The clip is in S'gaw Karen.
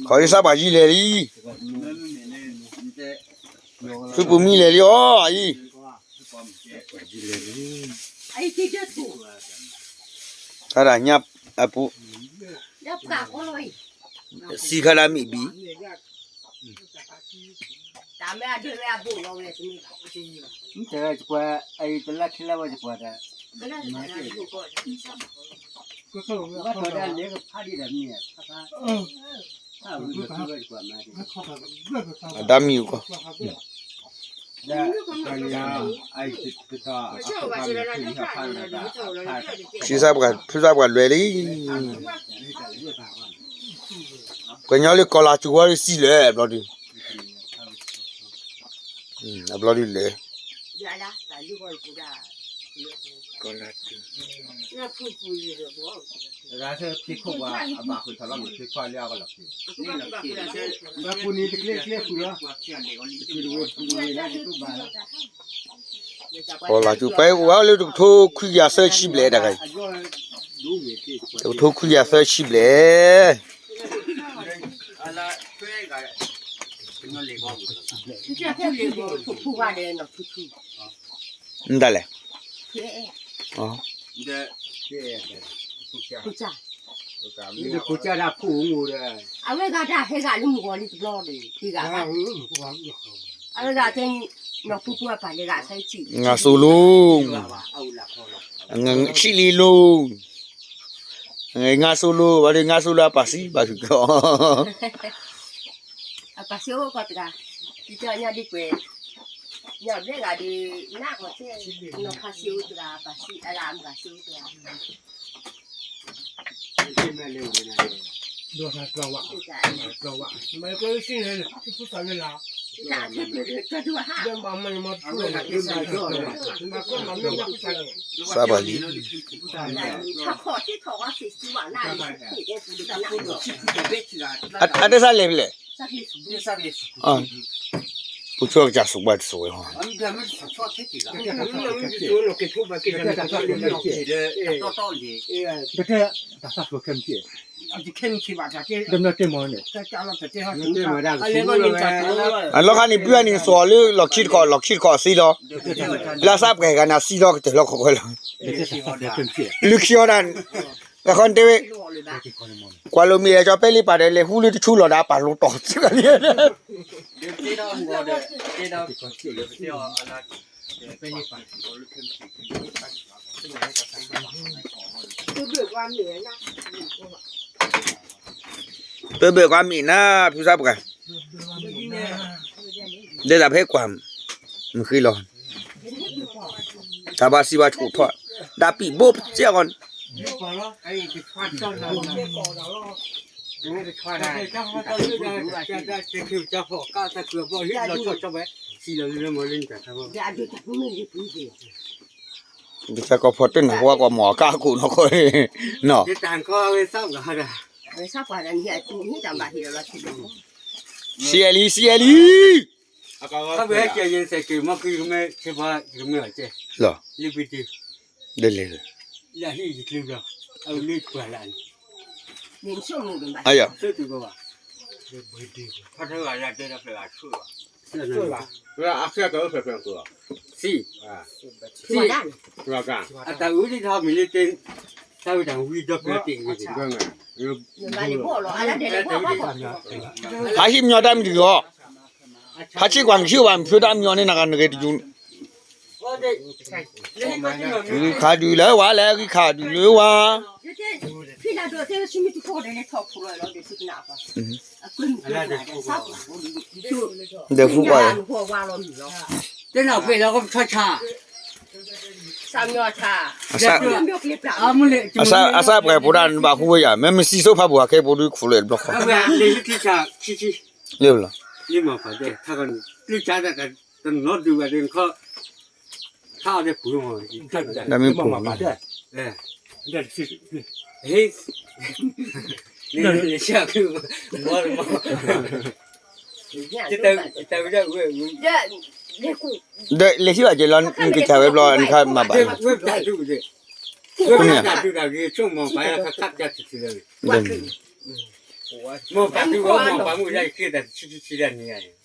ခီဒ်သၣ်ပှၢ်ယံလဲၤလံ, သုပူၤမံလဲၤလံအီၤအံၤ, တၢ်ဒၣ်ညၣ်အပူၤ, စံခါဒၣ်မ့ၣ်ဘံ တလၢခံလၢဝဲယပှၤတၢ်, ဘၣ်ထီၣ်ဒၣ်လဲကဖးဒံးဒီးမ့ၢ်, အဒါမံၤကီး, ဖုသၣ်ပှၢ်လွဲလံ, ပှၤညီလၢကီၤလၤစူၤဝဲလၢစံလၢာ်ဘျီဒု, အဘျီဒုလဲၤ ကီၤလၤစူၤပှဲၤအိၣ်ဝဲလၢတကထိခွံကယၤသၢဆံဘျဲၣ် တကထိခွံကယၤသၢဆံဘျဲၣ် မတၤလဲၣ်, အဝဲဂၤတၢ်ဟဲဂၤလၢမုၢ်ဂီၤလံတဘျီဒီး တဂၤဘၣ်, အဝဲဂၤတဲ နီၢ်ပူပူအပၢ်လဲၤဂၤဆၢထံၣ် ငါစိလိၤ, ဆံၣ်လံလိၤ, ငါစိလိၤ ဘၣ်ဒီးငါစိလိၤအပၢ်စံးဘၣ်သုကီး အပၢ်စံးအိၣ်ကီးတဂၤ, ဒ်ကီးညါဒ်ကွဲး, ညါဘျဲဂၤဒီး နၢ်ကီးဆဲး, နီၢ်ဖါစံးအိၣ်တဂၤ အပၢ်စံးအလၢအမုၢ်ဂၤစံးအိၣ်တဂၤ သၣ်ဘၣ်လံ, အတဲသၣ်လဲၤဖဲလဲၣ်, ပဆိကစၢ်စူးဘၣ်တစူးဝဲ, အလီၢ်ခါန့ၣ် ဘုၣ်အန့ၣ် စီၤလၢလီၢ်ခံတခီ လီၢ်ခံတခီအသံလီၤ, လၢအသၣ်ပှဲၤဂၤန့ၣ် အသံလီၤကတၢၢ်လီၤခီခွဲလီၤ, လုၢ်ခံအီၤဒၣ်, အခီတဲဝဲ, ကွၢ်လိာ်မ့ၢ်အဲၣ်ကၠီၤပဲလ့ပၢ်ဒီး လဲၤဟူလၢတဆူလီၤဒီး အပၢ်လိၤတီၤသံလီၤ, ပဘၢၣ်ကွၢ်မ့ၢ်နၤ ဖုသၣ်ပှၢ်, ဒဲဒၣ်ဖဲကွၢ်, မုၢ်ဃ့လီၤ, တၢ်ဘၣ်စံးဘၣ်ဆိၣ်ထီၣ်, ဒၣ်ပံာ်ဘိပစဲးဂီၢ်န့ၣ် ဒ်တၢ်ကီၢ်ဖီတၢၣ်နၢ်ဟူကွၢ်မီၤအကါအခိၣ်နီၢ်ခီ, နီၢ်, စံးအဲၣ်လံ စံးအဲၣ်လံ, လီၤ, ဒ်လဲၣ်, အယၤ စံး, စံး, အတၢ်အုၣ်ဒ်ထီၣ်မံၤလၢတဲ, တၢ်ဝံတၢ်ဝံဒီဖျၢၣ်တ့ၢ်ဝံၤ, ဟးဟံၣ်မညီတၢ်မံၤတဂ့ၤအီၤ, ဟးဆံၣ်ကွၢ်ကဆံၣ်ဘၣ်မံၤဖျိတၢ်မံၤအီၤန့ၣ် နဂၤနဂဲၤတယိၤ, ဂံၢ်ခးဒုးလၢဝဲလဲၣ် ဂံၢ်ခးဒုးလၢဝဲ ဒီးဖူကွၢ်, အသၣ်ပှဲၤဖိဒၣ်နဘၣ်ဟူဝဲယၤ မ့ၢ်မ့ၢ်စံးဆိဖးပူၤဟးခဲဖိဒုးခိၣ်လၢဘျီဃီ, လၢဘျီ, တၢ်မ့ၢ်ပူၤ, ဒီးလဲၤဟံၣ်ဘၣ်က့ၤလီၤ နကစၢ်ဝဲဘျီ နခါမၤဘၣ်လီၤ, တမ့ၢ်, ဒီးမ့ၢ်, ဒီးမ့ၢ်, မိၢ်ပာ်မုၣ်အီၤ မိၢ်ပာ်မုၣ်လၢယဃ့တၢ်ဆံဆံဆံလၢအမံၤယၤန့ၣ်